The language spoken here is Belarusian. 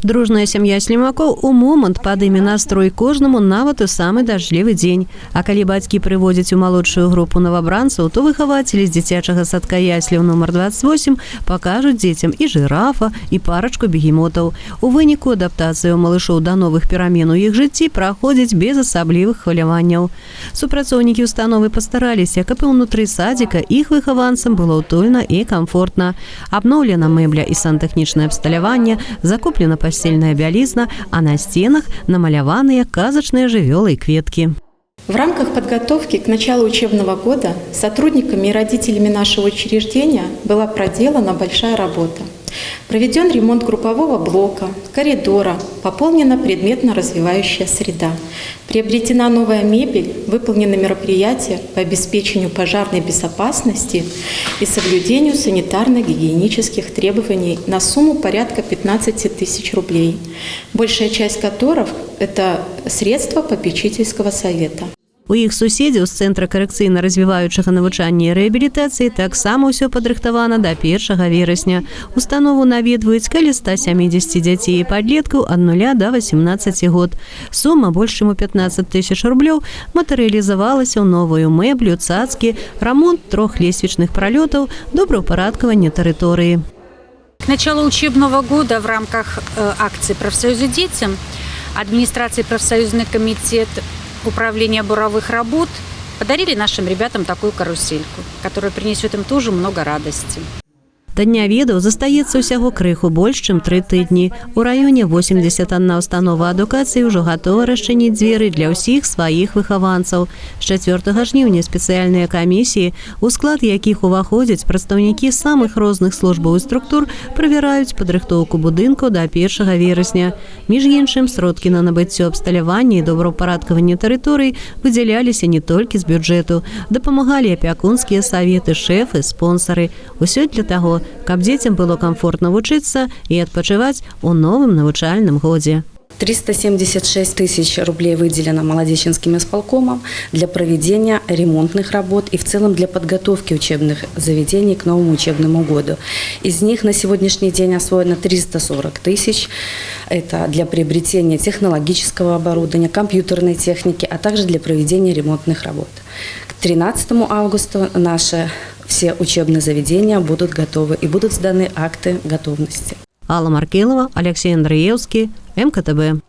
Дружная сям'я Слімакоў у момант падыме настрой кожнаму нават у самы дажджлівы дзень. А калі бацькі прыводзяць у малодшую групу новабранцаў, то выхавацелі з дзіцячага садка ясляў нумар 28 пакажуць дзецям і жырафа, і парачку бегемотаў. У выніку адаптацыя ў малышоў да новых перамен у іх жыцці праходзіць без асаблівых хваляванняў. Супрацоўнікі установы пастараліся, каб і ўнутры садзіка іх выхаванцам было утульна і камфортна. Абноўлена мэбля і сантэхнічнае абсталяванне, закуплена пасцельная бялізна, а на сценах намаляваныя казачныя жывёлы і кветкі. В рамках подготовки к началу учебного года сотрудниками и родителями нашего учреждения была проделана большая работа. Проведен ремонт группового блока, коридора, пополнена предметно-развивающая среда. Приобретена новая мебель, выполнены мероприятия по обеспечению пожарной безопасности и соблюдению санитарно-гигиенических требований на сумму порядка 15 тысяч рублей, большая часть которых – это средства попечительского совета. У іх суседзяў з цэнтра карэкцыйна-развіваючага навучання і рэабілітацыі таксама ўсё падрыхтавана да 1 верасня. Установу наведваюць каля 170 дзяцей і падлеткаў ад 0 до 18 год. Сума больш чым у 15 тысяч рублёў матэрыялізавалася ў новую мэблю, цацкі, рамонт трох лесвічных пралётаў, добраўпарадкаванне тэрыторыі. К началу учебного года в рамках акции «Профсоюзы детям» администрация и профсоюзный комитет управления буровых работ подарили нашим ребятам такую карусельку, которая принесет им тоже много радости. Да дня ведаў застаецца ўсяго крыху больш, чым 3 тыдні. У раёне 81 установа адукацыі ўжо гатова расчыніць дзверы для ўсіх сваіх выхаванцаў. З 4 жніўня спецыяльныя камісіі, у склад якіх уваходзяць прадстаўнікі самых розных службаў і структур, правяраюць падрыхтоўку будынкаў да 1 верасня. Між іншым, сродкі на набыццё абсталявання і добраўпарадкаванне тэрыторый выдзяляліся не толькі з бюджэту, дапамагалі апякунскія саветы, шэфы, спонсары. Усё для таго, каб дзецям было камфортна вучыцца і адпачываць у новым навучальным годзе. 376 тысяч рублей выделено Молодечненским исполкомом для проведения ремонтных работ и в целом для подготовки учебных заведений к новому учебному году. Из них на сегодняшний день освоено 340 тысяч. Это для приобретения технологического оборудования, компьютерной техники, а также для проведения ремонтных работ. К 13 августа наши все учебные заведения будут готовы и будут сданы акты готовности. Алла Маркелова, Алексей Андреевский, МКТБ.